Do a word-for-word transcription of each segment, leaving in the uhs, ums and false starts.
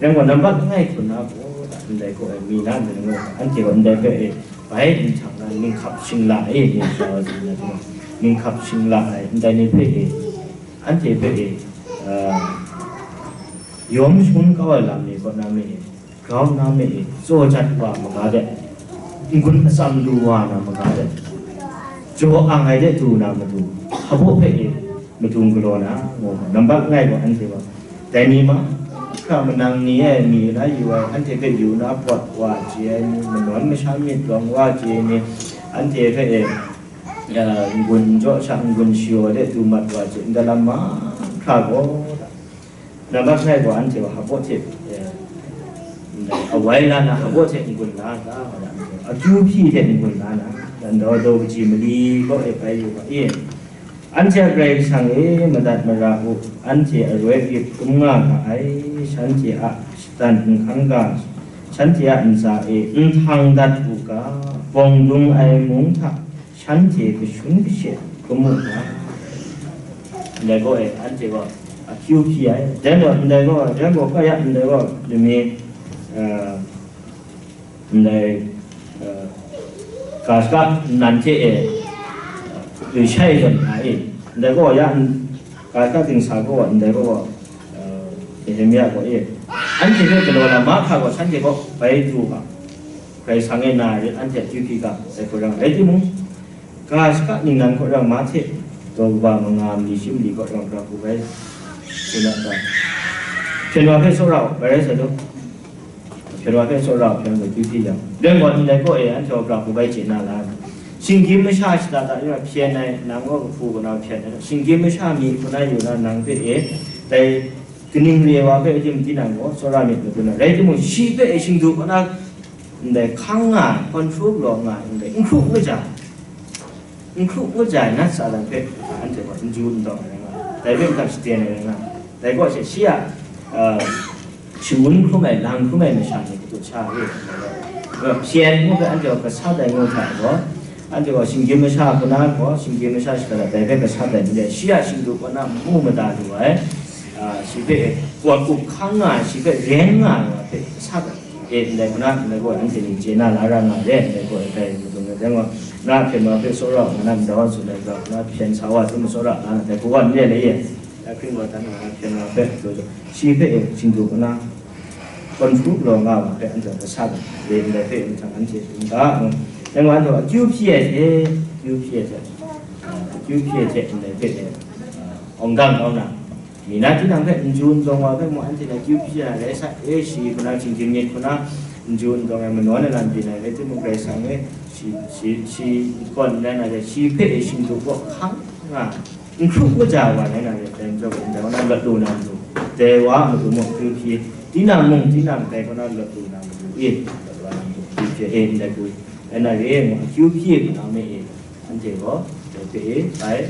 Rai nme, nambat langai hkun na gaw, ndai gaw, e, mi na ndai gaw, anhte gaw ndai hpe, e, bai nhtang na ninghkap shingla, e, myit sha wa zing na, ninghkap shingla ai, ndai ni hpe, e, anhte hpe, e, a, yawm shangun kau ai lam ni kaw na me, e, grau na me, e, tsaw jat wa maga de, n-gun atsam lu wa na maga de, jaw ang ai de du na matu, hpa baw hpe, e, madung galaw na, ngu, nambat langai gaw anhte gaw, dai ni mahkra manang ni e mi la yu ai, anhte hpe yu na pawt wa chye ai ni, manawn masha myit rawng wa chye ai ni, anhte hpe e, a, n-gun jaw sha, n-gun shayaw de du mat wa chye, ndai lam mahkra gaw, nambat langai gaw anhte gaw hpa baw hte, e, awai la na, hpa baw hte n-gun la na, akyu hpyi hte n-gun la na, ndawa daw kaji mali kaw e bai yu ga e. Anhte a Karai Kasang e, madat mara u, anhte aroi grit hkrum nga ga ai, shanhte a shadan nhkan ga, shanhte a ntsa e n htang dat u ga, bawng dung ai mung hta shanhte kashun kashet hkrum u ga. Ndai gaw e, anhte gaw akyu hpyi ai. Dai gaw, ndai gaw, dai gaw, kaya ndai gaw, lami, eh, ndai, eh, ga shaka nnan hte e, eh, shai zawn na e, ndai gaw ya, ga shaka dingsa gaw, ndai gaw, eh, Nehemia gaw e, anhte hpe galaw lam mahkra gaw shanhte kaw bai du ga, Karai Kasang e na rit anhte akyu hpyi ga, sai hkoi rang rai timung, ga shaka ningnan kaw rang mahte, daw kaba manga mali shi mali kaw rang pra hku bai, hpyen wa hpe tsawra u, bai rai sai law. Hpyen wa hpe tsawra hpyen wa hpe akyu hpyi yang, rai nme, ndai kaw e anhte gaw pra hku bai chye na la. Shinggyim masha shada da yu na hpyen ai, nang gaw kahpu kaw na hpyen ai, shinggyim masha mi hku na yu na nang hpe e, dai kaning re ai wa hpe htim tinang gaw tsawra myit matu na, rai timung, shi hpe e shingdu kaw na ndai hkang nga ai, control law nga ai, ndai n hkru n kaja, n hkru n kaja ai nat sa lam hpe anhte gaw n ju n dawng ai rai nga ai, dai hpe mungkan shaden ai rai nga ai. Dai kaw she shi a, a, shangun hkrum ai, lang hkrum ai masha ni kadu sha re ai, hpyen ngu hpe anhte gaw kasa dai ngu hta gaw, anhte gaw shinggyim masha hku na gaw, shinggyim masha shaka dai hpe kasa dai n re, shi a shingdu kaw na nmu mada lu ai, a, shi hpe kawt up hkang nga ai, shi hpe ren nga ai wa hpe kasa dai. E, ndai hku na, ndai gaw anhte ni chye na la ra nga re, ndai gaw e, dai mazum ai, dai gaw, na hpyen wa hpe tsawra nga na, ndai wa tsun ai ga, na hpyen sa wa hte matsawra nga na, dai hku wa n re le ye. Dai hkring gaw dan nga na, hpyen wa hpe, jaw jaw, shi hpe e, shingdu kaw na, control law nga wa hpe, anhte kasa ga, re ndai hpe, nhtang anhte tsun ga, dai gaw anhte gaw akyu hpyi ai hte, akyu hpyi ai hte, akyu hpyi ai hte, ndai hpe e, awng dang kau na, Mi na tinang hpe n ju n zawng wa hpe mung, anhte ni akyu hpyi ai rai sa, e, shi hku na, hkying hkying myit hku na, n ju n zawng ai manawn ai lam byin ai rai timung, Karai Kasang e shi, shi, shi n kawn n rai na re, shi hpe e shingdu kaw hkang nga, n hkru n kaja ai wa rai na re, dai majaw gaw, ndai kaw na lawt lu na matu, dai wa a matu mung akyu hpyi, tinang mung, tinang dai kaw na lawt lu na matu e, lawt lu na matu akyu hpyi e, ndai hku rai na re, ngu akyu hpyi ai hku na me e. Anhte gaw dai hpe e bai,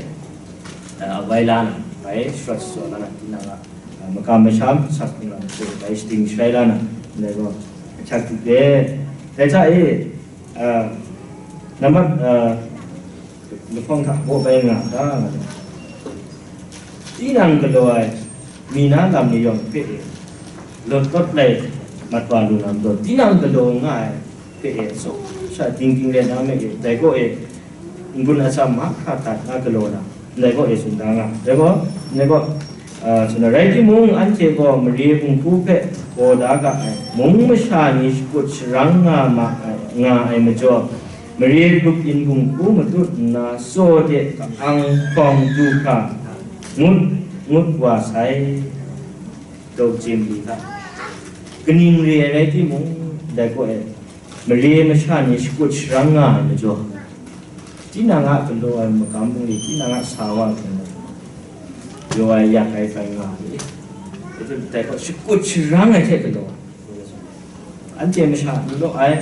a, wai la na, bai sharawt shajaw la na, tinang a, a, makam masham sak hpung lam hte bai shading sharai la na, ndai gaw ahkyak hte, dai hta e, a, nambat, a, lahkawng hta baw bai nga ta, nga ta. Tinang galaw ai mi na lam ni yawng hpe e, lawt kawt lai mat wa lu na majaw, tinang galaw nga ai hpe e, tsaw sha ting ting let na me e, dai kaw e, n-gun atsam mahkra hta na galaw na, ndai kaw e tsun da nga, dai gaw, ndai gaw, a, tsun ai rai timung, anhte gaw mare hpung hku hpe gaw da ga ai, mung masha ni shakut sharang nga ma ai, nga ai majaw, mare grup yin hpung hku matut nna, tsaw de ka-ang hkawng du hkra, ngut, ngut wa sai. Daw chye mali hta, kaning re ai rai timung, dai kaw e, mare masha ni shakut sharang nga ai majaw, tinang a galaw ai magam bungli, tinang a sa wa hte, galaw ai yak ai bai nga ai, dai kaw shakut sharang ai hte galaw ai. Anhte masha n law ai,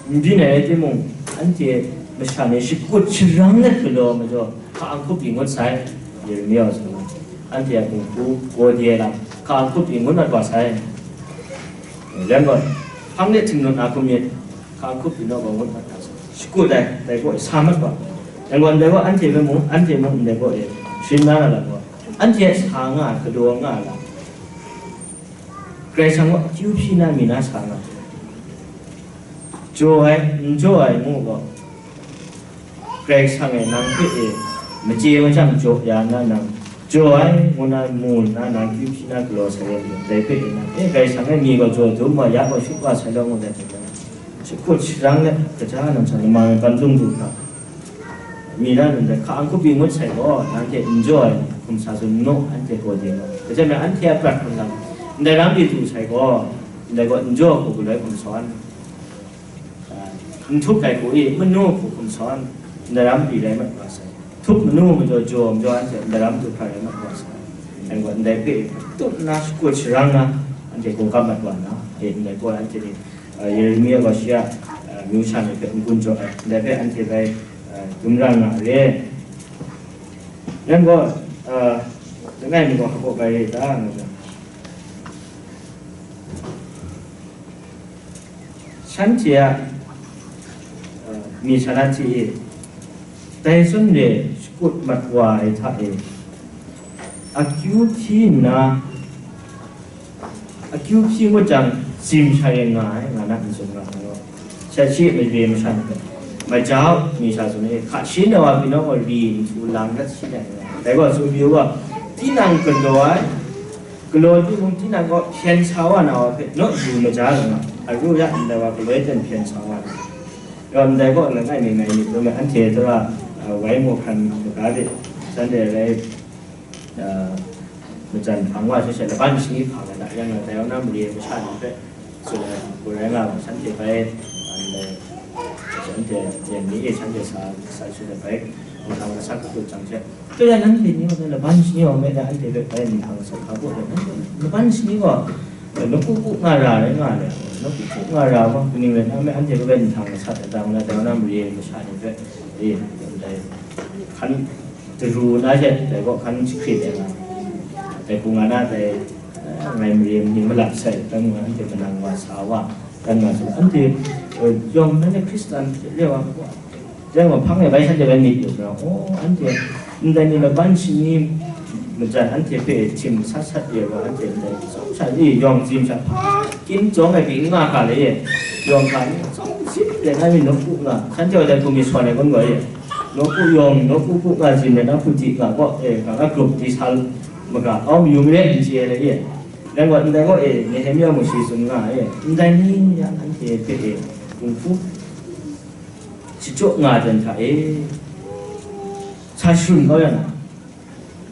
n byin ai rai timung, anhte masha ni shakut sharang let galaw ai majaw, hka-ang hkup pyi ngut sai, Yeremia gaw tsun ai. Anhte a hpung hku gaw de ai lam, hka-ang hkup pyi ngut mat wa sai. Rai nme, hpang de htingnu na hku myit, hka-ang hkup pyi naw gaw ngut mat wa sai. Shakut ai, dai kaw e sa mat wa. Rai nme, ndai gaw anhte hpe mung, anhte mung ndai kaw e sharin na na lam gaw, anhte sa nga ai, galaw nga ai lam, Karai Kasang gaw akyu hpyi na mi na sa nga, jaw ai, n jaw ai ngu gaw, Karai Kasang e nang hpe e machye machyang jaw ya nna nang, jaw ai ngu na mu nna nang akyu hpyi na galaw sai ai majaw, dai hpe e nang, e, Karai Kasang e mi gaw jaw dum wa, ya gaw shut wa sai law ngu dat ai, shakut sharang let kaja nang sa lama e ban lung du hkra, mi na ndai hka hkupyi ngut sai gaw, nanhte n jaw ai hkum sa tsun n naw, anhte gaw de nga. Kaja me anhte a prat hkum lam, ndai ram di du sai gaw, ndai gaw n jaw hku galoi hkum sawn, a, n htup ai hku i, manu hku hkum sawn, ndai ram di rai mat wa sai. Htup manu majaw, jaw majaw, anhte ndai ram du hkra rai mat wa sai. Dai gaw, ndai hpe tup nna, shakut sharang nna, anhte gaw gap mat wa nna, e, ndai gaw anhte ni, a, Yeremia gaw shi a, a, myu sha ni hpe n-gun jaw ai, ndai hpe anhte bai, a, dum ra nga re. Yang gaw, a, langai mi gaw hpa bai re ta, nga jang, shanhte a, a, mi sha na hti e, dai zawn re shakut mat wa ai hta e, akyu hpyi nna, akyu hpyi ngut jang, zim sha yen nga ai, nga na n tsun nga ai. Sha shi mare masha ni hpe, maja u, mi sha tsun ai, hka shi na wa pyi nawng gaw ri nhtu lang dat shi na nga ai. Dai gaw, tsun pyi u ga, tinang galaw ai, galaw timung, tinang gaw hpyen sa wa na wa hpe, naw yu maja lu nga, aru ya ndai wa galoi ten hpyen sa wa na. Yaw ndai gaw, langai mi ngai myit dum ai, anhte tara, a, wai mu hkan maga de, shanhte rai, a, majan hpang wa she she, laban shani hpang ai na, yang na, dai wa na mare masha ni hpe tsun ai, hku rai nga, shanhte bai, a, ndai, shanhte yen ni e, shanhte sa, sa shanhte bai, hpang hkang asak katu jang she, kaya nanhte ni wa, laban shani wa me da, anhte hpe bai, hpang asak hka bu, laban shani wa, nawku ku nga ra rai nga le, nawku ku nga ra wa, kaning rai na me, anhte hpe bai, hpang asak da, dai wa na, dai wa na mare masha ni hpe, e, ndai, hkan, daru na she, dai gaw hkan jahkrit ai nga, dai hku nga na, dai, eh, ngai mare ning malat sai, dan nga, anhte manang wa sa wa, dan nga su, anhte, eh, yawng na ne Hkristan hte le wa, dai wa hpang e bai shanhte bai myit yu na, oh, anhte, ndai ni laban shani majan anhte hpe htim sat sat ye wa, anhte ndai tsawm sha ni yawng zim sha hpa, kin jawng ai pyi n nga hka le ye, yawng hka ni tsawm zim de na mi nawku nga, shanhte wa dai hku myit sawn ai kun gaw ye. Nawku yawng, nawku ku nga zin de na hku di nga gaw, e, nga nga grup di sa maga, au mayu mare n chye ai le, e. Dai gaw, ndai gaw, e, Nehemia mung shi tsun nga, e, ndai ni ya anhte hpe, e, kung hpu shachyaw nga ai hta e, sa sharun kau ya na,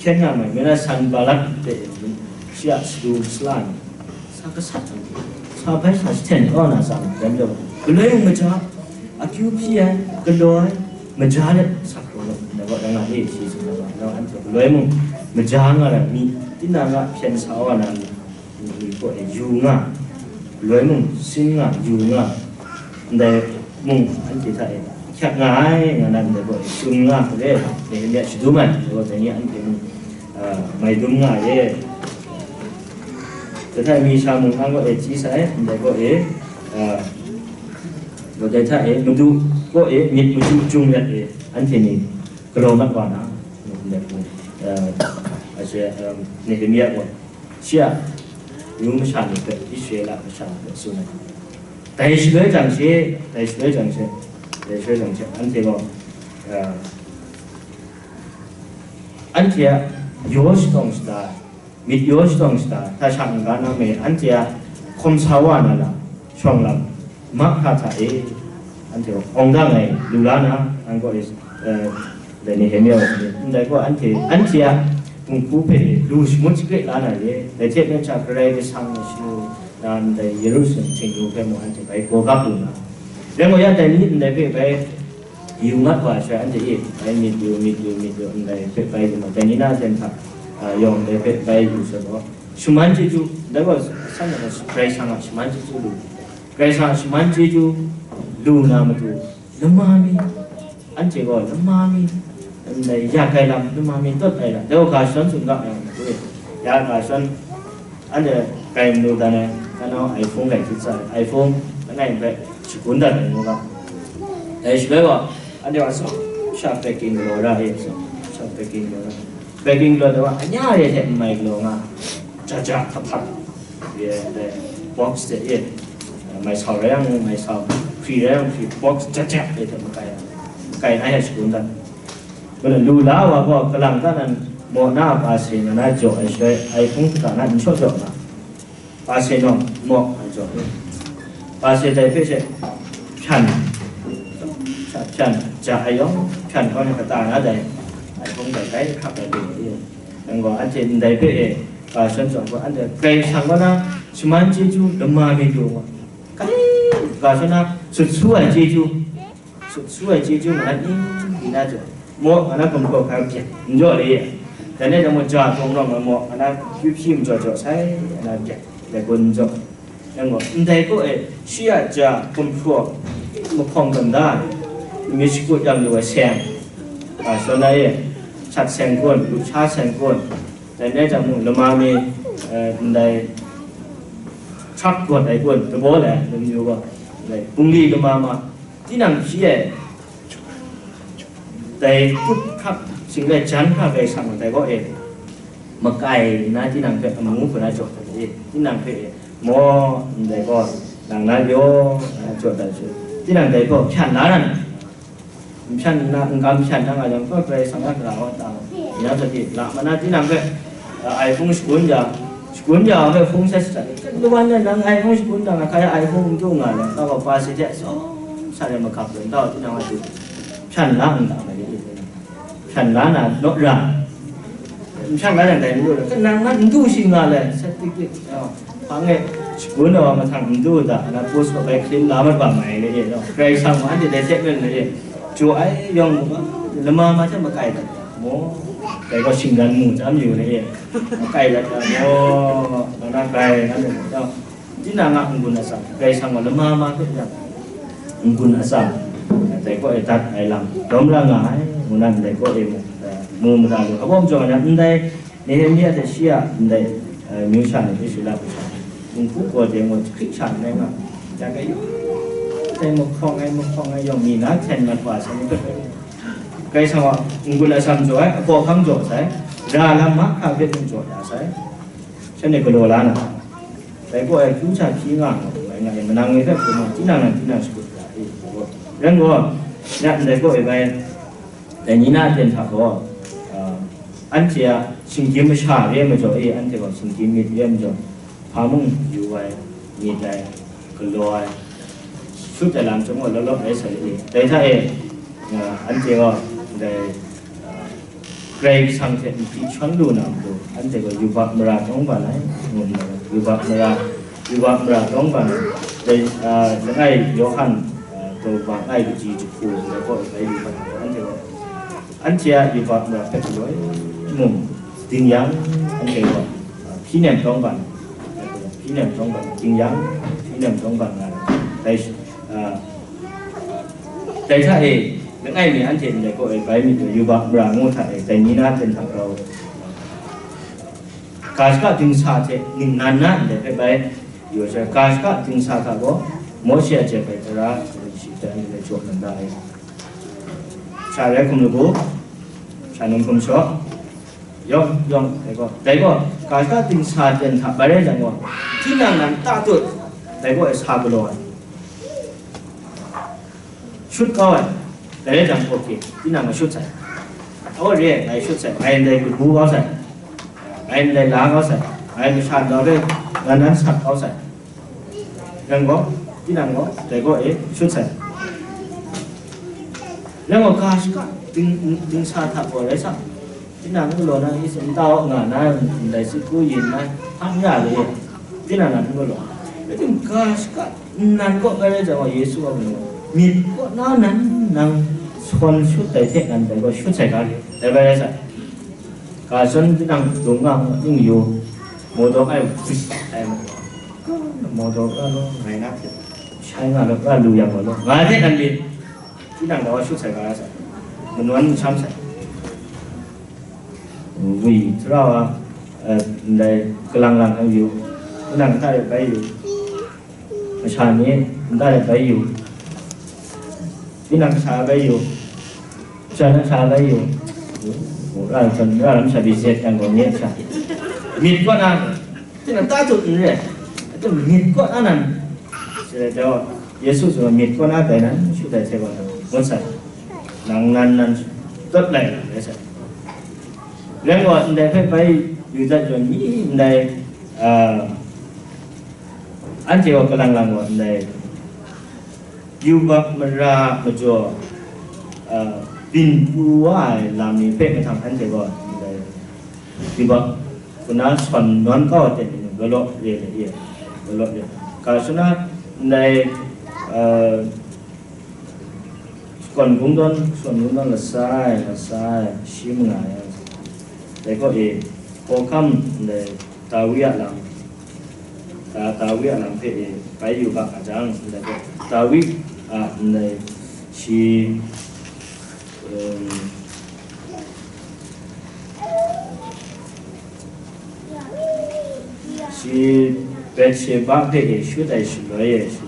hkyen nga mai, mena Sanbalat hpe, e, shi a salu sala ni, sa gasat ai, sa bai sa jahten kau na sa, dan jaw, galoi mung maja, akyu hpyi ai, galaw ai, maja let sa hkrum, na gaw, dai nga e, shi tsun na gaw, nau anhte galoi mung maja nga ai mi, tinang a hpyen sa wa na mi, mi gaw e yu nga, galoi mung sin nga, yu nga, ndai mung anhte hta e hkyak nga ai, nga na ndai gaw e tsun nga hkre, Nehemia shadum ai, dai gaw dai ni anhte mung, a, mai dum nga e. Dai hta e mi sha mung nang gaw e chyi sai, ndai gaw e, a, dai hta e madu gaw e myit madu jung let e, anhte ni galaw mat wa na, ndai hku, a, a she, a, Nehemia gaw, shi a myu masha ni hpe, Israela masha ni hpe tsun ai. Dai shaloi jang she, dai shaloi jang she, dai shaloi jang she, anhte gaw, a, anhte a yaw shatawng shada, myit yaw shatawng shada, hta sha n-ga na me, anhte a hkawm sa wa na lam, shawng lam, mahkra hta e, anhte gaw awng dang ai lu la na, an gaw e, eh, dai Nehemia gaw, ndai gaw anhte, anhte a kung hpu hpe lu shangut shakre la na re, dai hte maren sha Karai Kasang shanu na ndai Yerusalem htingnu hpe mung anhte bai gawgap lu na, rai gaw ya dai ni ndai hpe bai yu mat wa ai sha, anhte e bai myit yu, myit yu, myit yu, ndai hpe bai yu ma, dai ni na ten hta, a, yawng ndai hpe bai yu sa gaw, shaman chyeju, ndai gaw san na Karai Kasang a shaman chyeju lu, Karai Kasang a shaman chyeju lu na matu, lama mi, anhte gaw lama mi, ndai ya kai lam lama mi tawt ai lam, dai gaw ga shawn tsun ga ai matu e, ya ga shawn, anhte kai malu dan ai, kanau iPhone kai htit sa ai, iPhone langai hpe shagun dat ai ngu ga, dai shaloi gaw, anhte gaw tsawm sha packing galaw ra e, tsawm sha packing galaw ra, packing galaw ai wa, anya re hte n mai galaw nga, ja ja hpat hpat, Box de e, mai sau rai yang mai sau, hpri rai yang hpri, box jat jat de hte makai, makai na he shagun dat. Kaw lu la wa gaw kalang ta nan maw na a pa se nga na jaw ai shaloi, ai hpung hta na n shaw jaw nga, pa se nawng maw ai jaw, pa se dai hpe she hpyan, hpyan ja ai yawng hpyan kau na kata na dai, ai hpung dai dai hkap ai lu e. Yang gaw anhte ndai hpe e, ga shon tsawm gaw, anhte Karai Kasang kaw na shaman chyeju lama mi lu wa, kai ga shon na sut su ai chyeju, sut su ai chyeju nga na ni, ni na jaw, maw nga na gumhpraw hkra byen n jaw le, dai ni jang maw, ja hkawng rawng ai maw nga na, kyu hpyi majaw jaw sai, nga na byen, dai gun n jaw. Yang gaw, ndai kaw e, shi a ja gumhpraw mahkawng ganda ai, myit shakut yang lu ai seng, a, sawn ai e, sat seng kun, lusha seng kun, dai rai jang mung, lama mi, eh, ndai hkrak gawt ai kun, dabaw lai ai, lam yu gaw, ndai bungli lama ma, tinang shi e, dai tup hkrak, sing rai jan hkra rai sang dai kaw e, makai na tinang hpe amu hku na jaw dat e, tinang hpe e, maw, ndai gaw, nang na yaw, na jaw dat su, tinang dai gaw hpyan la na, n hpyan na, n kam hpyan na nga jang, gaw Karai Kasang a gara wa ta, ya sa ti, la ma na tinang hpe, a, ai hpung shagun ja, shagun ja hpe hpung sat sat, kan duwan na nang ai hpung shagun na nga, kaya ai hpung n du nga le, ka gaw pa si hte sawm sa re magap le, n tau tinang a du, hpyan la n ga ma ye. Hpyan la na naw ra, n hpyan la yang dai n du, kanang na n du shi nga le, sat tik tik, hpang e, shagun ai wa mahtang n du da, na pus kaw bai hkrim la mat wa mai le, Karai Kasang wa anhte dai hte maren le, jaw ai yawng mu ga, lama ma hte makai dat da, maw, dai gaw shinggan mu chyam yu le, makai dat da, maw, na na grai na le, Tinang a n-gun atsam, Karai Kasang gaw lama ma hpe yang, n-gun atsam, dai kaw e dat ai lam, dawm ra nga ai, ngu na ndai kaw e mu, mu mada lu. Kabaw majaw nga, ndai Nehemia hte shi a ndai, eh, myu sha ni Israela kasha ni, dinghku gaw de ngu hkrik sha n rai nga, ya ga yu, dai mahkawng ai, mahkawng ai yawng mi na hten mat wa sai ni hpe, Karai Kasang gaw n-gun atsam jaw ai, akaw hkang jaw sai, ra lam mahkra hpe n jaw ya sai, shanhte galaw la na. Dai gaw e, hkyu hta hpyi nga ai, bai nga e, manang ni hpe hkrum ai, tinang nan tinang shakut ra ai, rai gaw, ya ndai gaw e bai, dai ni na aten hta gaw, a, anhte a shinggyim masha re ai majaw e, anhte gaw shinggyim myit re ai majaw, hpa mung yu ai, myit ai, galaw ai, shut ai lam chyawm gaw, law law rai sai e. Dai hta e, a, anhte gaw, dai, a, Karai Kasang hte nhpyi shawn lu na matu, anhte gaw yubak mara tawng ban ai, ngu nna, yubak mara, yubak mara tawng ban ai, dai, a, langai Yawhan, a, daw bang ai kaji jahku, dai gaw bai yubak mara, anhte gaw, anhte a yubak mara hpe galoi mung, ding yang, anhte gaw, a, hpyi nem tawng ban, hpyi nem tawng ban, ding yang, hpyi nem tawng ban nga ai, dai, a, Dai hta e, langai mi anhte ndai kaw e bai myit ai yubak mara ngu hta e, dai ni na ten hta rau, ga shaka dingsa hte ningnan na ndai hpe bai yu ai sha, ga shaka dingsa hta gaw, Mawshe a jep ai tara, shi hte anhte jaw man da ai. Sha rai hkum lagu, sha num hkum shaw, yawng, yawng, dai gaw, dai gaw, ga shaka dingsa ten hta bai rai jang gaw, tinang nan ta tut, dai gaw e sa galaw ai. Shut kau ai, dai rai jang, oke, tinang shut sai. Aw re, ngai shut sai, ngai ndai kabu kau sai, ngai ndai la kau sai, ngai masha ndau re, ngai nan sat kau sai. Yang gaw, tinang gaw, dai gaw e shut sai. Yang gaw, ga shaka ding, dingsa hta gaw rai sa. Tinang n galaw na, i sin tau nga na, ndai sut hku yin na, hpa n ya le, tinang nan n galaw. Rai timung, ga shaka nnan kaw bai rai jang gaw, Yesu gaw, myit kaw na nan nang sawn shut dai hte nan dai gaw shut sai ga le, dai bai rai sa. Ga shon tinang dung nga, ning yu, maw dawng ai, ai, maw dawng nga law, ngai na hte, shai nga law, nga lu yang gaw law, nga hte nan myit, tinang gaw shut sai ga rai sa, manawn n sham sai. Wi, tara wa, eh, ndai kalang lang ai yu, tinang kata e bai yu, masha ni nta e bai yu, tinang masha bai yu, masha na masha bai yu, ra lam sha, ra lam sha bi zet yang gaw nye sha. Myit kaw na, tinang ta tut n re. Myit kaw na nan, Yesu gaw myit kaw na dai nan, shu dai hte gaw, ngut sai, nang nan nan tawt lai na rai sai. Rai gaw, ndai hpe bai yu dat yawn mi ndai, ah, anhte gaw kalang lang gaw ndai yubak mara majaw, ah, byin pru wa ai lam ni hpe mahtang anhte gaw ndai yubak kuna sawn nawn kau ai ten ni law law re ai, law law re. Ga shana ndai, ah, Shakawn Kungdawn, Shakawn Kungdawn lasai, lasai, shi manga yang, dai gaw e, hkawhkam ndai Dawi a lam, Da-, Dawi a lam hpe e bai yu ga a jang, ndai gaw, Dawi a ndai shi, um, shi Betsheba hpe e shut ai shaloi e shi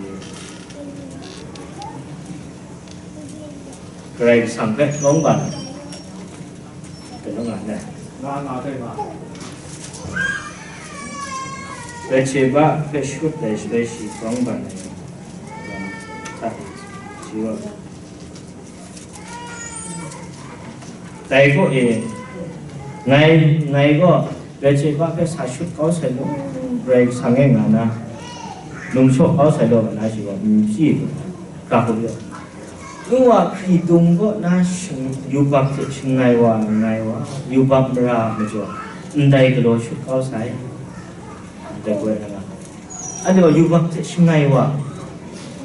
Karai Kasang hpe lawng ban ai. Kanu nga ne? Nga, nga, kai nga. Betsheba hpe shut ai shaloi shi lawng ban ai. Shi wa. Dai gaw e, ngai, ngai gaw Betsheba hpe sa shut kau sai law, Karai Kasang e nga na, num shaw kau sai law, nga na shi gaw, n pyi lu, ga hkrum yaw. Ngu wa, hkritung kaw na shing-, yubak hte shangai wa, ngai wa, yubak mara majaw, ndai galaw shut kau sai. Ndai gaw, anhte gaw yubak hte shangai wa,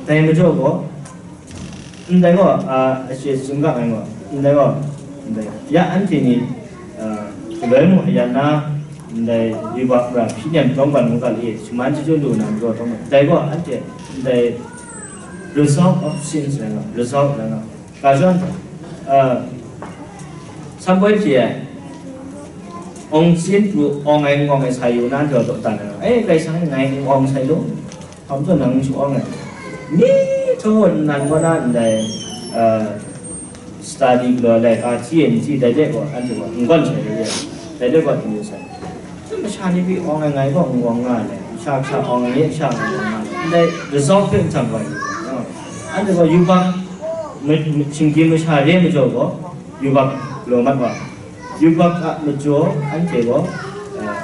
dai majaw gaw, ndai gaw, a, a, shi tsun ga ai gaw, ndai gaw, ndai, ya anhte ni, a, galoi mung ayan na, ndai yubak mara hpyi nem tawng ban mungga le, shaman chyeju lu na majaw tawng ban, dai gaw anhte, ndai result of sins rai nga, result rai nga. Ga shawng, a, samboi hpyi ai, awng sin pru, awng ai, awng ai sa yu na, jaw daw dan ai, e, Karai Kasang e ngai n awng sai lu, hkam zawn nang n shawng ai. Myihtoi nnan kaw na ndai, a, study galaw ai laika hti e n hti, dai de gaw, anhte gaw n gawn sai lu, dai de gaw n yu sai. Masha ni hpe awng ai ngai gaw n awng nga ai, masha kasha awng ai, masha ngai awng nga ai, ndai result hpe n htam gaw yu, anhte gaw yubak, ma-, ma-, shinggyim masha re majaw gaw, yubak galaw mat wa, yubak a majaw anhte gaw, eh,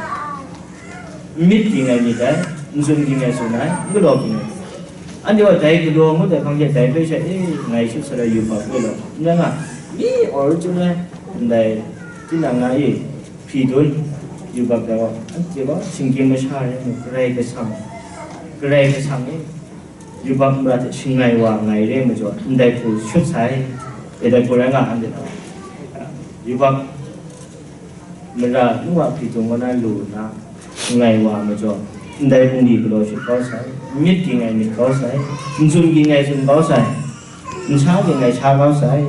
n myit ging ai myit ai, n tsun ging ai tsun ai, n galaw ging ai galaw ai. Anhte gaw dai galaw ngut ai hpang hte dai hpe she, e, ngai shut sarai yubak we law, n rai nga, mi original ndai tinang na e hpyi dun yubak dai gaw, anhte gaw shinggyim masha rai mu, Karai Kasang, Karai Kasang e yubak mara hte shangai wa ngai re majaw, ndai hku shut sai, e, dai hku rai nga, anhte gaw, yubak mara nu a hpyi dung kaw na lu nna, shangai wa majaw, ndai bungli galaw shut kau sai, n myit ging ai myit kau sai, n tsun ging ai tsun kau sai, n sha ging ai sha kau sai,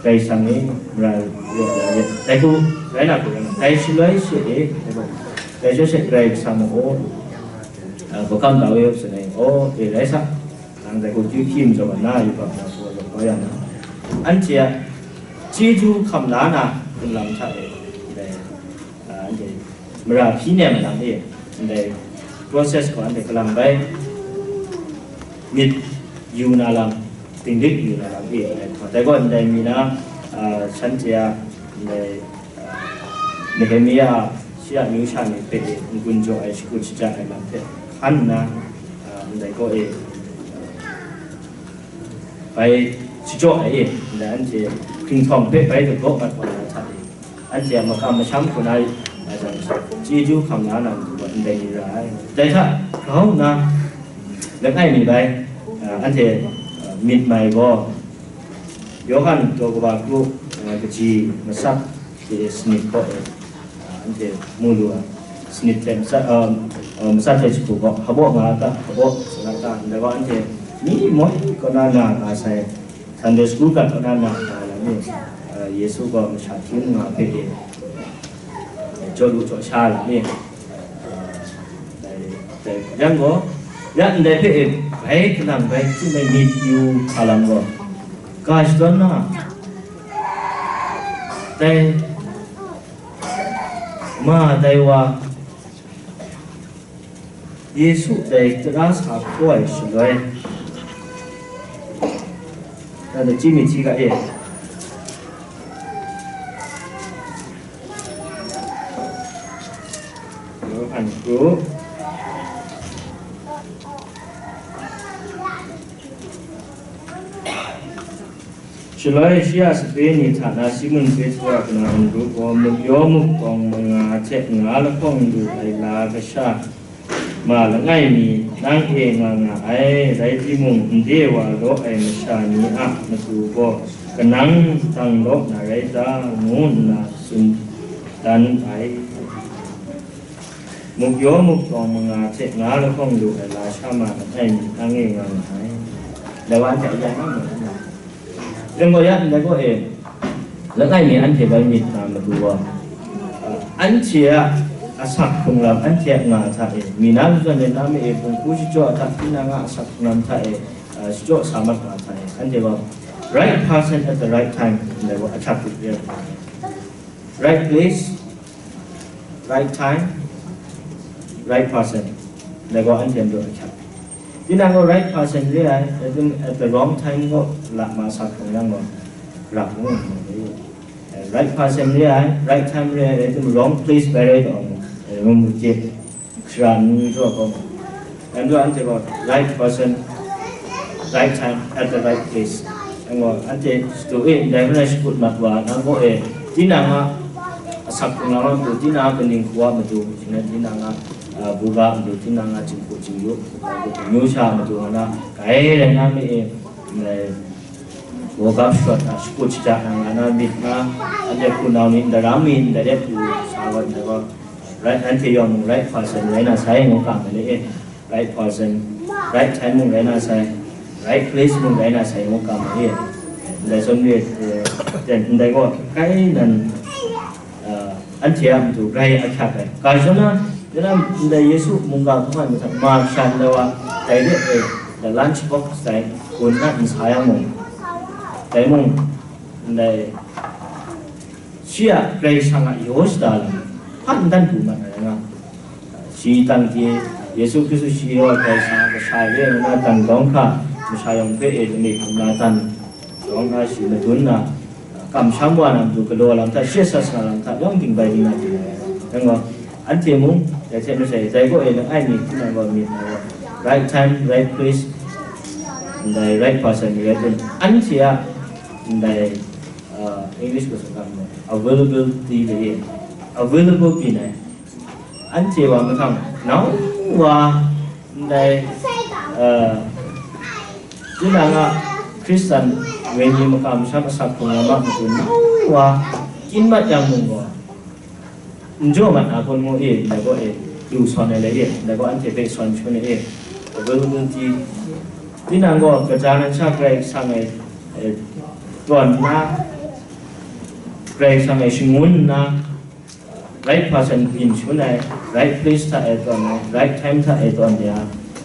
Karai Kasang e, mara rawt la let, dai hku rai na hku rai nga, dai shaloi she e, dai hku, dai shaloi she Karai Kasang maw, a, hkawhkam da we u, tsun ai, aw, e, rai sa. Nang dai gaw kyu hkying majaw na, yubak na hku zawn kau ya na, anhte a chyeju hkam la na, hpung lam hta e, ndai, a, anhte mara hpyi nem ai lam e, ndai process gaw anhte kalang bai myit yu na lam, dinglik yu na lam e, ndai hku, dai gaw ndai mi na, a, shanhte a, ndai Nehemia a shi a amyu sha ni hpe e n-gun jaw ai, shakut shaja ai lam hte hkan nna, a, ndai gaw e, bai shajaw ai e, ndai anhte hpinghkawng hpe bai dagaw mat wa na hta e, anhte a makam masham hku na, a, chyeju hkam la na matu gaw ndai ni ra ai. Dai hta grau nna, langai mi bai, a, anhte, a, myit mai gaw, Yawhan daw kaba kru, a, kaji matsat hte sanit kaw e, a, anhte mu lu ai. Sanit hte matsat, a, a, matsat hte jahku gaw, hpabaw nga a ta, hpabaw sa na ta, ndai gaw anhte myi moi kaw na na nga sai, Sunday school gat kaw na na nga ai lam ni, a, Yesu gaw masha hti n nga hpe e, jaw lu jaw sha ai lam ni, a, dai, dai, yang gaw, ya ndai hpe e, bai kalang bai hti mai myit yu hka lam gaw, ga shadawn na, dai ma dai wa, Yesu dai tara sa hkaw ai shaloi, na da chyi mi hti ga e. Yawhan kru. Shaloi shi a sape ni hta na Simun Petru a kana Andru gaw muk yaw muk tawng manga hte nga lahkawng lu ai la kasha ma langai mi nang e nga nga ai, rai timung, nde wa law ai masha ni a matu gaw kanang dang law na rai ta? Ngu nna tsun dan ai. Muk yaw muk tawng manga hte nga lahkawng lu ai la sha ma langai mi nang e nga nga ai. Dai wa hte a ya na mu na. Ring gaw ya ndai gaw e, langai mi anhte bai myit na matu gaw, anhte a asak hkrung lam anhte a nga hta e, mi na matu zawn e na ma e, bunghku shachyaw a hta, tinang a asak hkrung lam hta e, a, shachyaw sa mat nga hta e, anhte gaw right person at the right time ndai gaw ahkyak hkrit re ai. Right place, right time, right person. Dai gaw anhte a matu ahkyak. Tinang gaw right person re ai, at the, at the wrong time gaw la ma sak hkawng yang gaw, rap ngu ngu re. Right person re ai, right time re ai, at the wrong place bai rai taw, eh, rum chye. Sara ni zaw gaw, nang gaw anhte gaw right person, right time, at the right place. Nang gaw anhte shadu e, ndai hpe rai shakut mat wa, nang gaw e, tinang a asak hkrung lam a matu, tinang a kaning hku a matu, tinang a, a, buga a matu, tinang a jinghku jingyu, a, myu sha a matu, nga na, kai rai na mi e, ndai, Woke up shut na, shakut shaja na, nga na myit nga, anhte hpunau ni, ndaram mi, ndai de hku sa wa ndai gaw, right, anhte yawng mung right person rai na sai, ngu ga ma le e. Right person, right time mung rai na sai, right place mung rai na sai, ngu ga ma le e. Ndai zawn re, eh, ndai gaw, kai nan, a, anhte a matu grai ahkyak ai. Ga shadawn na, ya na, ndai Yesu mungga hkawm ai mahtang, ma sha ndai wa, dai de e, the lunch box dai, gun na nsa yang mung, dai mung, ndai, shi a Karai Kasang a yaw shada lam, hpa n dan pru mat ai nga. Shi tang hte, Yesu Hkristu shi yaw ai Karai Kasang a kasha re nna, dan dawng hkra, masha yawng hpe e, lani hkrum na dan, dawng hkra shi madun na, kamsham wa na matu galaw lam hta, shi a sat sa lam hta, yawng dingbai dingna ding ai. Dang gaw, anhte mung, dai hte masai, dai gaw e langai mi, htinang gaw myit na gaw, right time, right place, ndai right person ni rai tun, anhte a, ndai, uh, English gaw sung ga, availability de e, available byin ai. Anhte wa mahtang, nau wa, ndai, eh, tinang a Hkristan wenyi makam sha masak hkrung lam a matu nau wa kyin mat yang mung gaw, n jaw mat na kun ngu e, ndai gaw e, lu sawn ai le e, ndai gaw anhte hpe sawn shun ai e, availability, tinang gaw kaja nan sha Karai Kasang e, eh, tawn nna, Karai Kasang e shangun nna, right person byin shangun ai, right place hta e tawn ai, right time hta e tawn ya,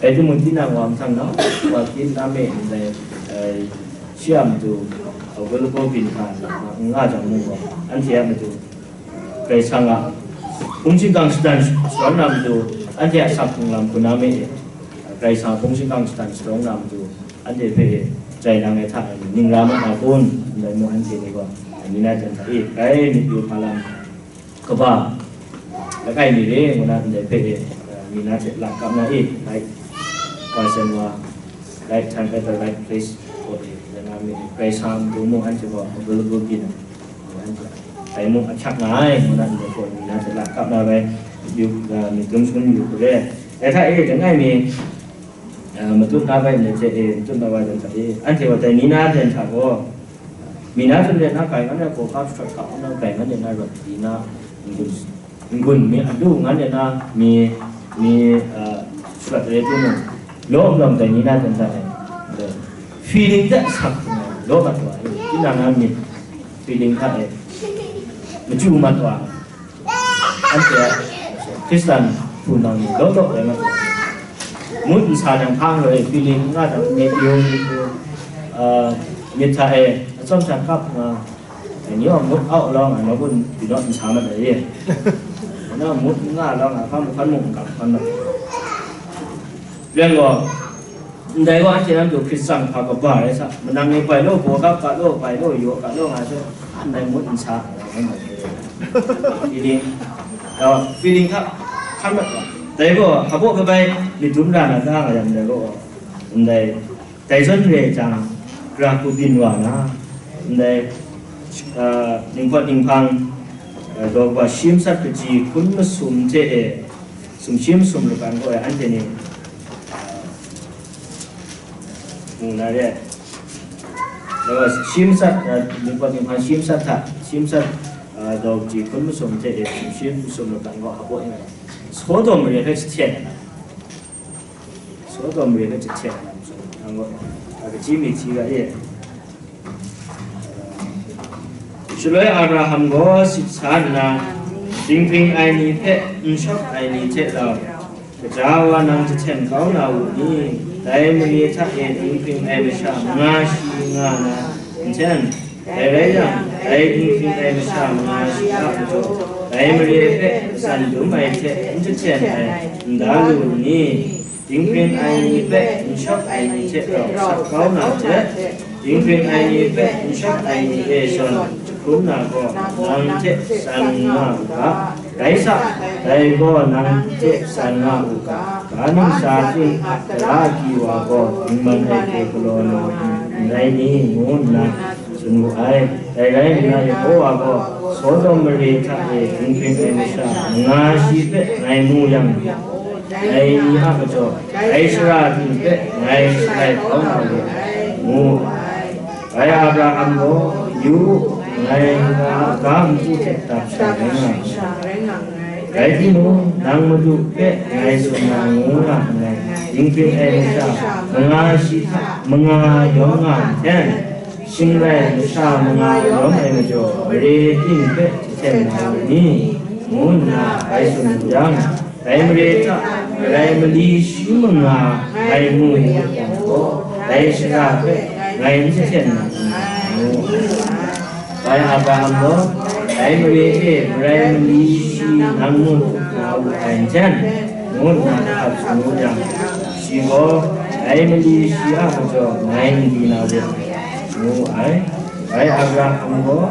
rai timung, tinang wa mahtang nau wa kyin na me ndai, eh, shi a matu, eh, available byin hkra n nga jang mung gaw, anhte a matu, Karai Kasang a hpung shingkang shadan shadawn na matu, anhte a asak hkrung lam hku na me e, Karai Kasang a hpung shingkang shadan shadawn na matu, anhte hpe jai nang ai hta e, ning ra mat na kun, ndai mung anhte ni gaw, ni na jan hta e, grai myit yu hpa lam, kaba, langai mi re, ngu na ndai hpe e, mi na hte lap kap na e, right person wa, right time at the right place, ko e, langai mi re, Karai Kasang a matu mung anhte gaw available byin ai, anhte dai mung ahkyak nga ai, ngu na ndai hpe mi na hte lap kap na bai, yu, myit dum shangun yu hku re. Dai hta e, langai mi, eh, matut na bai ndai hte e, matut na bai ndai hta e, anhte gaw dai ni na ten hta gaw, mi na tsun de na grai ngan de hkawhkam shawt hkap nna grai ngan de na rawt di na, n-gun, n-gun mi a lu ngan de na mi, mi, eh, shawt re timung, law malawm dai ni na ten hta e, feeling hte sak hkrum ai, law mat wa e, tinang na myit feeling hta e, machyu mat wa. Anhte a Hkristan hpunau ni law law rai mat ai. Mut nsa jang hpang roi feeling nga jang myit yu, myit yu, ah, myit hta e atsawm sha kap nga, ni gaw mut au lawng ai, nawku n-, pyi naw nsa mat ai e. Nang mut n nga lawng ai, hpa mung hkan mung n kap hkan mat ai. Rai gaw, ndai gaw anhte nang du hkrit tsang hpa kaba rai sa, manang ni bai law, baw ga, ga law, bai law, yaw ga law nga sai, ndai ngut n sa, feeling, uh, feeling hta hkan mat wa. Dai gaw, hpa baw kabai myit dum ra na ta nga yang, ndai gaw, ndai, dai zawn re ai jang, gara ku byin wa na, ndai, uh, ninghpawt ninghpang, uh, daw kaba shi masat kaji hkun masum hte e, sumshi masum lagan gaw e, anhte ni, mu na re ai. Dai gaw shi masat, uh, ninghpawt ninghpang shi masat hta, shi masat, uh, daw kaji hkun masum hte e, sumshi masum lagan gaw hpa baw yin ai. Sodom mare hpe jahten ai. Sodom mare hpe jahten ai. Nang gaw, uh, kaji mi hti ga e. Shaloi Abraham gaw sit sa nna, dinghpring ai ni hpe n shawk ai ni hte rau, gaja wa nang jahten kau na u ni? Dai mare hta e dinghpring ai masha manga shi nga na nhten, dai rai yang, dai dinghpring ai masha manga shi a majaw, dai mare hpe matsan dum ai hte n jahten ai, n da lu u ni? Dinghpring ai ni hpe n shawk ai ni hte rau sat kau na hte, dinghpring ai ni hpe n shawk ai ni e zawn jahkrum na gaw, nang hte san nga u ga. Rai sa, dai gaw nang hte san nga u ga. Ga ntsa ting a tara agyi wa gaw dingman ai hte galaw na n rai ni? Ngu nna tsun wu ai. Dai rai nna, Yehowa gaw, Sodom mare hta e dinghpring ai masha manga shi hpe ngai mu yang, dai ni a majaw, dai shara ting hpe ngai shalai kau na u, ngu ai. Dai Abraham gaw, Yu u, ngai nga a ga npu hte dap sha rai nga nngai. Rai timung, nang Madu hpe ngai tsun na ngu nga nngai, dinghpring ai masha manga shi hta manga yawng nga nhten, shing rai masha manga yawng ai majaw, mare ting hpe jahten na u ni? Ngu nna bai tsun wu yang, dai mare hta marai mali shi manga ngai mu wu yang gaw, dai shara hpe ngai n jahten na nngai, ngu. Bai Abraham gaw, dai mare e marai mali shi nang mu hkrup na wu ai nhten, ngu nna hkap tsun wu yang, shi gaw, dai mali shi a majaw ngai n di na wu ai, ngu ai. Bai Abraham gaw,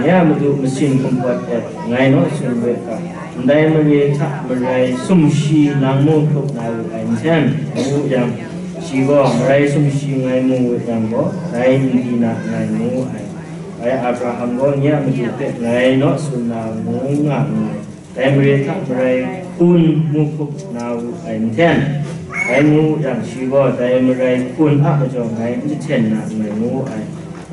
nye a madu masin hkum pawt e ngai naw tsun we ga, ndai mare hta marai sumshi nang mu hkrup na wu ai nhten, ngu yang, shi gaw, marai sumshi ngai mu we yang gaw, dai n di na nngai, ngu ai. Bai Abraham gaw, nye a madu hpe ngai naw tsun na ngu nga nngai, dai mare hta marai hkun mu hkrup na wu ai nhten, dai ngu yang, shi gaw, dai marai hkun a majaw ngai n jahten na nngai, ngu ai.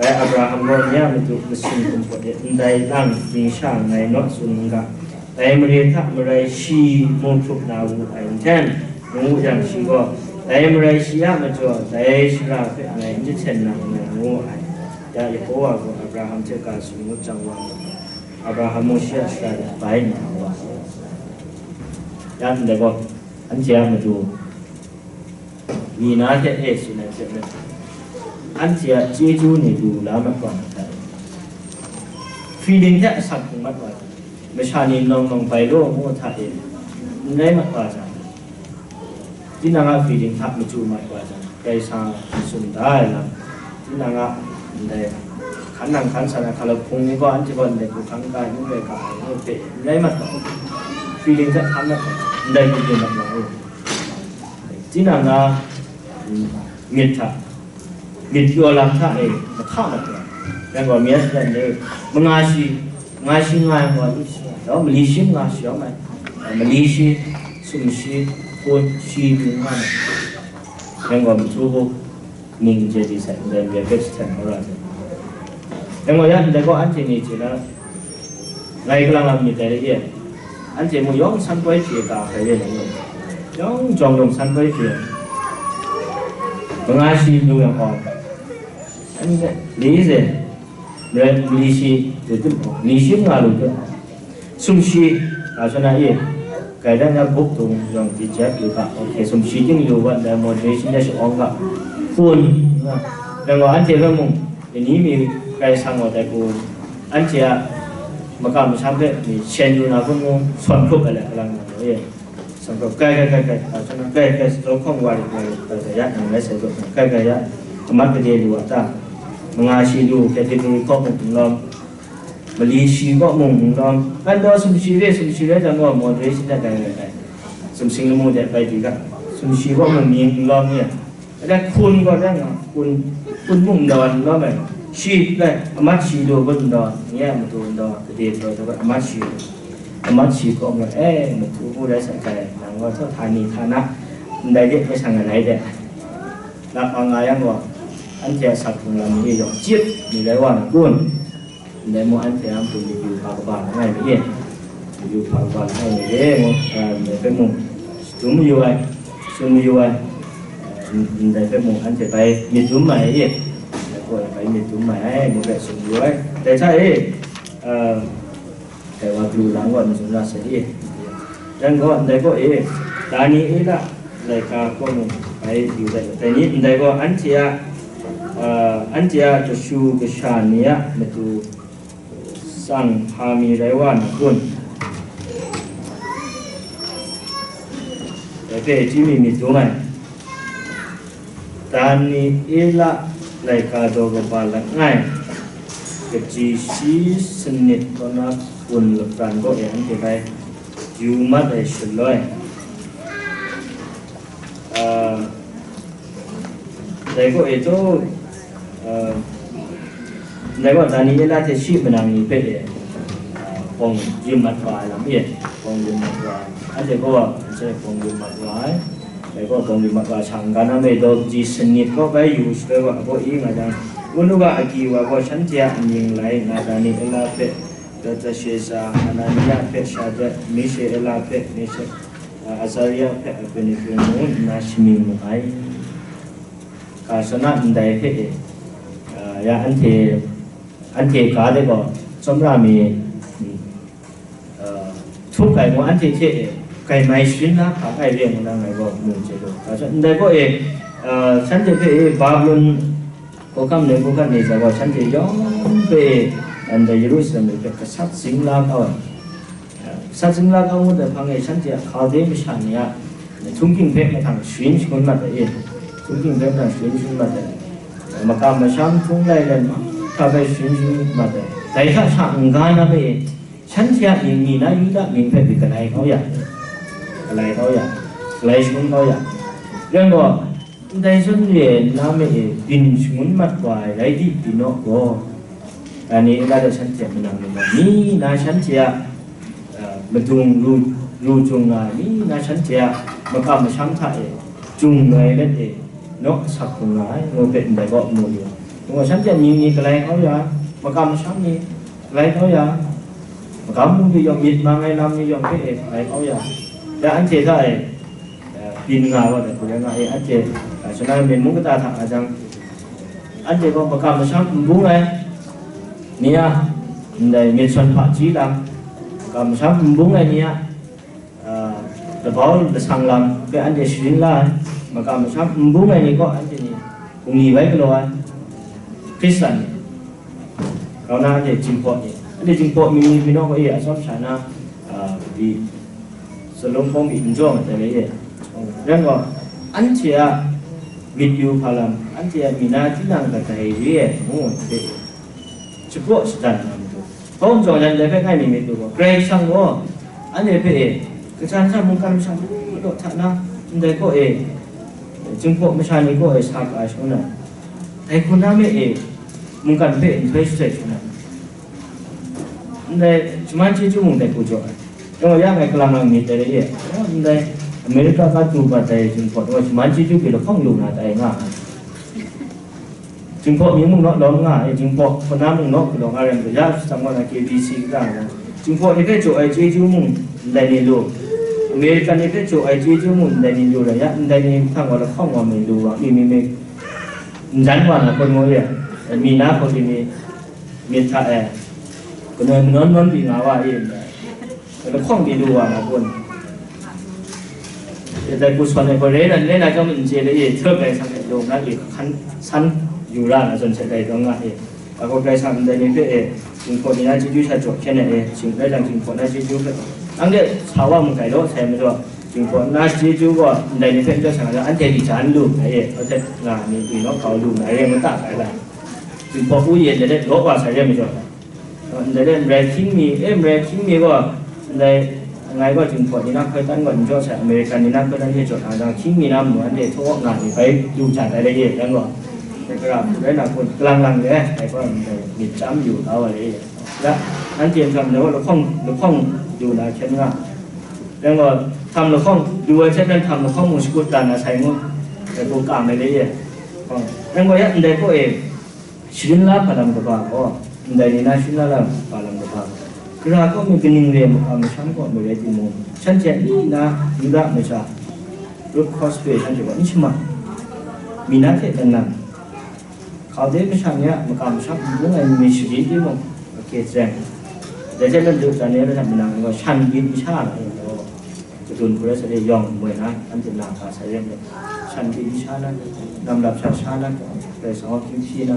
Bai Abraham gaw, nye a madu masin hkum pawt e ndai lang ningsha ngai naw tsun n ga, dai mare hta marai shi mu hkrup na wu ai nhten, ngu yang, shi gaw, dai marai shi a majaw dai shara hpe ngai n jahten na nngai, ngu ai. Ya Yehowa gaw Abraham hte ga tsun ngut jang wa, Abraham mung shi a shara de bai nna wa ai. Ya ndai gaw, anhte a matu mi na hte e tsun ai hte maren, anhte a chyeju ni lu la mat wa ai. Feeling hte asak hpung mat wa ai. Masha ni nawng nawng bai law ngu hta e, n rai mat wa jang, tinang a feeling hta machyu mat wa jang, Karai Kasang a tsun da ai lam, tinang a ndai hkan nang hkan san ai hkalak hpung ni gaw, anhte gaw ndai hku hkang n ga ai, n rai ga ai, ngu hpe n rai mat ga u. Feeling hta hkan mat ga, ndai hku byin mat ga u. Tinang a, mm, myit hta, myit pyaw lam hta e mahka mat ga, rai gaw, myit hta e manga shi, manga shi nga ai gaw, mali shi manga shi yawng ai, mali shi, sumshi, hpun shi, myit nga ai, rai gaw, matu hku, ning je di sai, ndai mare hpe jahten hkau ra sai. Dai gaw, ya ndai gaw, anhte ni hte na ngai kalang lam myit dai re ye. Anhte mung yawng san poi hpyi ga hkrai re na ye. Yawng jawng lung san poi hpyi. Manga shi lu yang gaw, anhte li ze, mali shi lu tut, li shi nga lu tut. Sumshi, a, shana e, gaidan na buk dung yawng di jep yu ga, ok, sumshi ting yu ga, dai moderation de shawng ga, kun, na, dai gaw anhte hpe mung, ni mi Karai Kasang gaw dai hku, anhte a makam masham hpe mi shen yu na kun ngu, sawn hkrup ai le, kalang na e. Sanggaw, kai, kai, kai, kai, a, sanggaw, kai, kai, sanggaw hkawng wa rit, wa rit, kai, kai, ya, nang rai sai gaw, kai, kai, ya, amat gade lu a ta? Manga shi lu, category hkawk mung n lawm, mali shi kaw mung n lawm, kan daw sumshi re, sumshi rai jang gaw, moderation dat kai, kai, kai, sumsing lamu de bai di ga, sumshi kaw mung mying n lawm ni a, ada hkun gaw, dang a, hkun, hkun mung n daw n lawm ai, shi, kai, amat shi lu gun n daw, nye a matu n daw, gade taw, amat shi lu. Amat shi kaw mung, e, matu mu rai sai kai, nang gaw, htawt htani htana, ndai de, mai shang ai de, lap nga nga yang gaw, anhte a sak hkrung lam ni yawng chyip ni rai wa na kun? Ndai mung anhte a matu myit yu hpa kaba langai mi e, myit yu hpa kaba langai mi e, ngu, a, ndai hpe mung, shadum mayu ai, shadum mayu ai, a, ndai hpe mung anhte bai myit dum mai e, ndai gaw bai myit dum mai ai, ngu hpe tsun mayu ai. Dai hta e, a, dai wa galu lang gaw n tsun ra sai e. Yang gaw, ndai gaw e, Daniela laika kaw mung bai yu dat ai. Dai ni ndai gaw, anhte a, a, anhte a kashu kasha ni a matu tsang hpa mi rai wa na kun? Dai hpe chyeju mi myit dum ai. Daniela laika daw kaba langai, kaji shi sanit kaw na kun lapran kaw e anhte bai yu mat ai shaloi, a, dai kaw e taw, a, dai kaw Daniela hte shi manang ni hpe e, a, bawng yu mat wa ai lam e, bawng yu mat wa ai. Anhte gaw, anhte bawng yu mat wa ai. Dai gaw bawng yu mat wa ai, shang ga na me daw kaji sanit kaw bai yu shaloi wa, a baw e nga jang, wun u ga, agyi wa gaw shanhte a amying lai nna, Daniela hpe, Belteshazar, Hanania hpe, Shadrak, Mishaela hpe, Meshak, a, Azaria hpe, Abednego ngu nna shamying mu ai. Ga shana ndai hpe e, a, ya anhte, anhte ga de gaw, tsawmra mi, mm, a, htup ai ngu anhte hte e, gaimai sharin na hka ai re ngu na ngai gaw mu chye lu. Ga shana ndai gaw e, a, shanhte hpe e, Babilon hkawhkam Nebukadnezar gaw shanhte yawng hpe e, ndai Yerusalem ni hpe gasat zing la kau ai. Gasat zing la kau ngut ai hpang e, shanhte a Hkalde masha ni a htung ging hpe mahtang sharin shangun mat ai e, htung ging hpe mahtang sharin shangun mat ai, makam masham htung lai len mahkra hpe sharin shangun mat ai, dai hta sha n-ga na hpe e, shanhte a mying mi na Yuda mying hpe pyi galai kau ya, galai kau ya, galai shangun kau ya, rai gaw, ndai zawn re ai na me e byin shangun mat wa ai rai di, byin naw gaw, Daniela hte shanhte a manang ni gaw, mi na shanhte a, a, madung ru, ru jung nga ai, mi na shanhte a makam masham hta e jung noi let e, naw asak hkrung nga ai, ngu hpe ndai gaw mu yu ai. Ngu gaw, shanhte a mying ni galai kau ya, makam masham ni galai kau ya, magam mung de yawng myit mang ai lam ni yawng hpe e galai kau ya, ya anhte hta e, a, byin nga wa ai hku rai nga e, anhte, a, Shana Myen mung kata hta nga jang, anhte gaw makam masham n bung ai ni a, ndai myit sawn hpaji lam, makam masham n bung ai ni a, a, labau lasang lam hpe anhte sharin la ai, makam masham n bung ai ni gaw anhte ni bungli bai galaw ai, Hkristan ni, grau na anhte Jinghpaw ni, anhte Jinghpaw mi, mi naw gaw e, atsawm sha na, a, di, Salum hpawng mi n jaw mat ai le e, rai gaw, anhte a myit yu hpa lam, anhte a mi na tinang kadai re ai ngu hte, shapraw shadan na matu, hpawng jawng yan dai hpe ngai mi myit lu gaw, Karai Kasang gaw anhte hpe e, kajan hta mungkan masha law law hta na, ndai kaw e, Jinghpaw masha ni kaw e sa ka ai shangun ai, dai hku na me e, mungkan hpe nhtoi shatai shangun ai, ndai shaman chyeju mung dai hku jaw ai. Yawng a ya ngai kalang lang myit dai re e, ndai Amerika ka du bat ai Jinghpaw gaw shaman chyeju hpe lahkawng lu na tai nga ai. Jinghpaw mi mung naw lawm nga ai, Jinghpaw hpuna mung naw hku lawm nga rai majaw, ya shadawn gaw na K B C kata na, Jinghpaw ni hpe jaw ai chyeju mung ndai ni lu, Amerika ni hpe jaw ai chyeju mung ndai ni lu rai, ya ndai ni hpang wa lahkawng wa mi lu wa, mi mi mi, n dan wa na hkawt ngu ya, mi na hkawt mi, myit hta e, kanoi manawn nawn pyi nga wa e ndai. Lahkawng di lu wa na kun? Dai hku sawn ai gaw, rai na, rai na chyawm n chye le, e, hte Karai Kasang hte lung na e hkan san yu ra na zawn hte dai dawng nga e. Dai gaw Karai Kasang ndai ni hpe e, Jinghpaw ni na chyeju sha jaw hkyen ai e, shing rai jang Jinghpaw na chyeju hpe, anhte sa wa mu tai law sai majaw, Jinghpaw nna chyeju gaw ndai ni hpe n jaw sa nga, anhte di ja n lu ai e, hkau htet nga ai ni, wi nawk kau lu nga ai re, mata ai la. Jinghpaw u yen de law wa sai re majaw, ndai re marai hkying mi, e, marai hkying mi gaw, ndai ngai gaw Jinghpaw ni na hkoi tan gaw n jaw sai, American ni na hkoi tan hte jaw na, jang hkying mi na manu anhte htaw nga ni bai du ja tai re ye, yang gaw, dai gara hku rai na kun, kalang lang re, dai gaw ndai myit chyam yu kau ai re ye. Ya, anhte nhtawm ni gaw lahkawng, lahkawng du na hkyen nga. Rai gaw, htam lahkawng, du ai hte maren htam lahkawng mung shakut dan na sai ngu, dai hku kam ai re ye. Rai gaw, ya, ndai hku e, sharin la hpa lam kaba gaw, ndai ni na sharin la lam hpa lam kaba gaw, gara kaw mi kaning re makam masham kaw mi rai timung, shanhte a ni na Yuda masha, Root Cause hpe shanhte gaw n shaman, mi na hte dan nan, Hkau de masha ni a makam masham n bung ai mi shagri timung, okay, tseng. Dai hte maren du tsan e, rai na manang ni gaw shan byin masha na yin gaw, kadun hku rai sa de yawng moi na, anhte na ga sa rai nme, shan byin masha na, nam lap sha sha na, Karai Kasang gaw hkying hpyi na,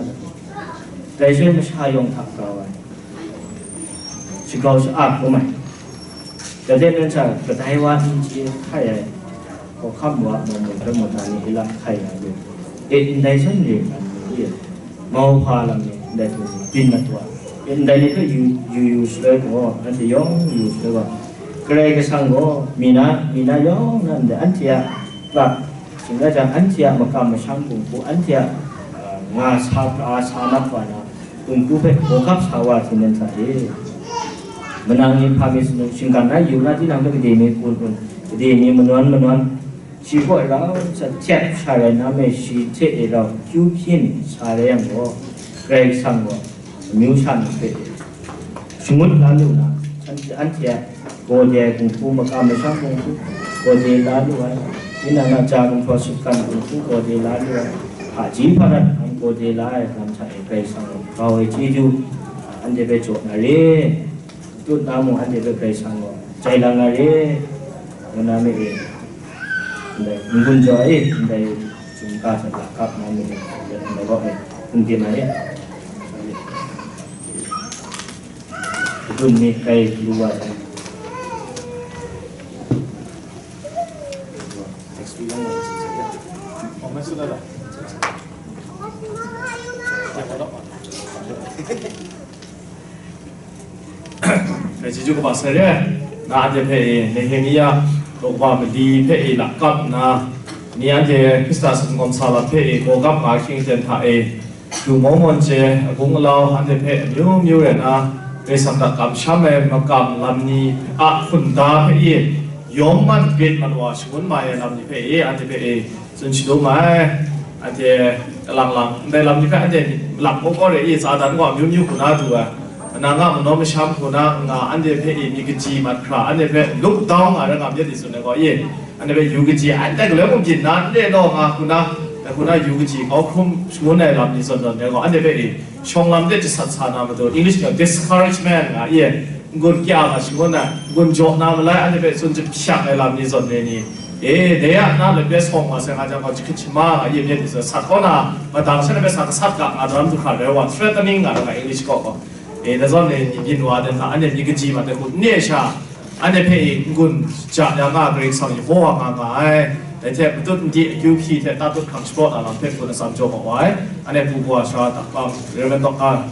dai sha masha yawng hta grau ai. Shagrau sha-, a, hkrum ai. Dai hte nan sha kadai wa n chye hkai ai, hkawhkam wa mung mung hpe mung na ni hkrai hkai nga lu. E, ndai zawn re nga lu e, mauhpa lam ni ndai hte byin mat wa. E, ndai ni hpe yu, yu, yu shaloi gaw, nanhte yawng yu shaloi gaw, Karai Kasang gaw mi na, mi na yawng na ndai anhte a, Shing rai jang, anhte a makam masham kung hku, anhte a, a, nga sa pra sa mat wa na, kung hku hpe gawgap sa wa hte nan sa e. Manang ni hpa mi sanu, shinggan na yu na tinang hpe gade mi kun kun, gade mi manawn manawn, shi kaw rau sa htyep sha rai na me, shi hte e rau kyu hpyin sa rai yang gaw, Karai Kasang gaw amyu sha ni hpe shangut la lu na, anhte, anhte a gaw de ai kung hku, makam masham kung hku, gaw de la lu ai, tinang a ja gumhpraw sutgan kung hku, gaw de la lu ai, hpaji hpadat hpang gaw de la ai lam hta e Karai Kasang gaw grau ai chyeju, anhte hpe jaw na re, tut na mung anhte hpe Karai Kasang gaw jai lang na re, ngu na me e, ndai n-gun jaw e, ndai sumga hta lakap na me e, ndai gaw e, n-gun na e. Kadun ni kai lu wa ai. Dai chyeju kaba sai re, na anhte hpe e, Nehemia daw kaba mali hpe e lakap nna, ni anhte Hkristan sumgawm sa lam hpe e gawgap nga ahkying aten hta e, Lu maw mawn chye, agung alau, anhte hpe amyu myu rai nna, Karai Kasang hta kamsham ai makam lam ni a hkunda hpe e, yawng man grit mat wa shangun mai ai lam ni hpe e, anhte hpe e, tsun shadum ai. Anhte kalang lang, ndai lam ni hpe anhte myit malap kau kau re i, Satan gaw amyu myu hku na du ai, manang a manaw masham hku na nga, anhte hpe e myit kaji mat hkra, anhte hpe look down nga rai nga myit ni tsun ai gaw e, Anhte hpe yu kaji, anhte galoi mung byin na, n re law nga hku na, dai hku na yu kaji, kau hkrum shangun ai lam ni zawn zawn dai gaw, anhte hpe e shawng lam de jasat sa na matu, English ga discouragement nga e, n-gun kya nga shangun ai, n-gun jaw na malai, anhte hpe tsun jahpyak ai lam ni zawn re ni, e, dai a na let pe sawng wa sai nga jang gaw, jahkrit shama nga e, myit ni zawn sat kau na, madang sha na hpe sa gasat ga nga daram du hkra rai wa, threatening nga, nga English kaw gaw, e, dai zawn re ni, byin wa de hta, anhte myit kaji ma de hku, n re sha, Anhte hpe e n-gun ja ya nga ai Karai Kasang Yehowa nga nga ai. Dai hte matut madi akyu hpyi hte tatut hkrang shapraw na lam hpe n-gun atsam jaw ma wa ai. Anhte pu baw sara dakpam, Reverend Dok-, a,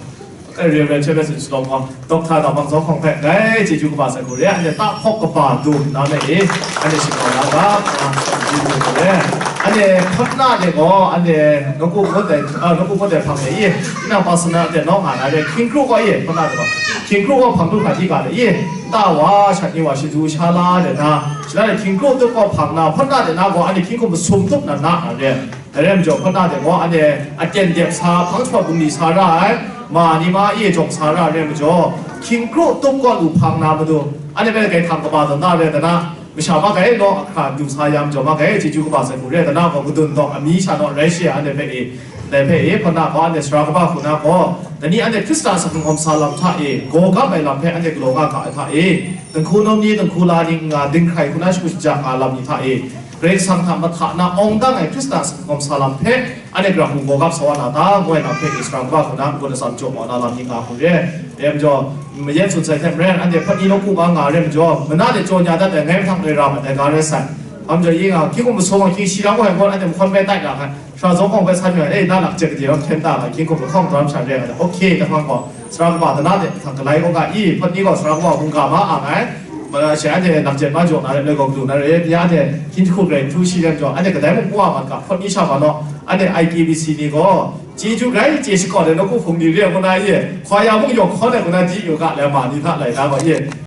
Reverend Chairperson Shalom Hkawng, Doctor Dawmang Zawng Hkawng hpe dai chyeju kaba sai hku re ai. Anhte tahpawk kaba dum nna me e, anhte shingkau ya ga, a, chyeju hku re ai. Anhte hpawt na de gaw, anhte nawku hpawt dai, a, nawku hpawt dai hpang de i, tinang personal de nawng nga na re, hkying kru gaw i, hpawt na de gaw, hkying kru gaw hpang du hkra di ga de i, Nta wa, shat ni wa, shadu sha la de na, shada de hkying kru tup gaw hpang na, hpawt na de na gaw, anhte hkying hkum masum tup na na na re. Dai rai majaw, hpawt na de gaw, anhte aten dep sa, hpang jahpawt bungli sa ra ai, ma ni ma e jawng sa ra ai rai majaw, hkying kru tup gaw lu hpang na matu, anhte hpe grai hkang kaba tawn na re, dai na, masha ma grai law ahkra du sa ya majaw, ma grai chyeju kaba sai hku re, dai na gaw, kadun dawng amyi sha naw rai shi ai, anhte hpe e, Dai hpe e, hpawt na gaw, anhte sara kaba hku na gaw, dai ni anhte Hkristan asak n-gawm sa lam hta e, gaw gap ai lam hpe anhte galaw nga ga ai hta e, dinghku num ni, dinghku la ni n nga, dinghkrai hku na shagu shaja nga lam ni hta e, Karai Kasang hta mahta na awng dang ai Hkristan sa hkawm sa lam hpe, anhte grang hku gawgap sa wa na ta, ngu ai lam hpe, Israel kaba hku na, ngu na tsam jaw mau na lam ni nga hku re. Dai majaw, mayen tsun sai hte maren, anhte hpawt ni nawku nga nga re majaw, mana de jaw nya dat ai, ngai mahtang doi ra mat ai ga rai sai. Hpa majaw, yi nga, hkying hkum masum ai, hkying shi lam ai gaw, anhte mahkawn bai tai na hkai. Sara zawng hkawng bai san yu ai, e, na lak jet gade ram hkyen ta nga, hkying hkum lahkawng daram sha re nga, ok, da hkawng gaw, sara kaba dana de, hkang galai kaw ga i, hpawt ni gaw sara kaba hkungga ma ang ai, ma, shi anhte lak jet ma jaw na re, loi gaw gadu na re, ya anhte hkying jahku grai htu shi lam jaw, anhte kadai mung pwa mat ga, hpawt ni sha ma naw, anhte I K B C ni gaw, chyeju grai chye shakawn ai nawku hpung ni re ai kaw na i, hkawya mung yawng hkawn ai kaw na di yu ga, lai ma ni hta lai na gaw i,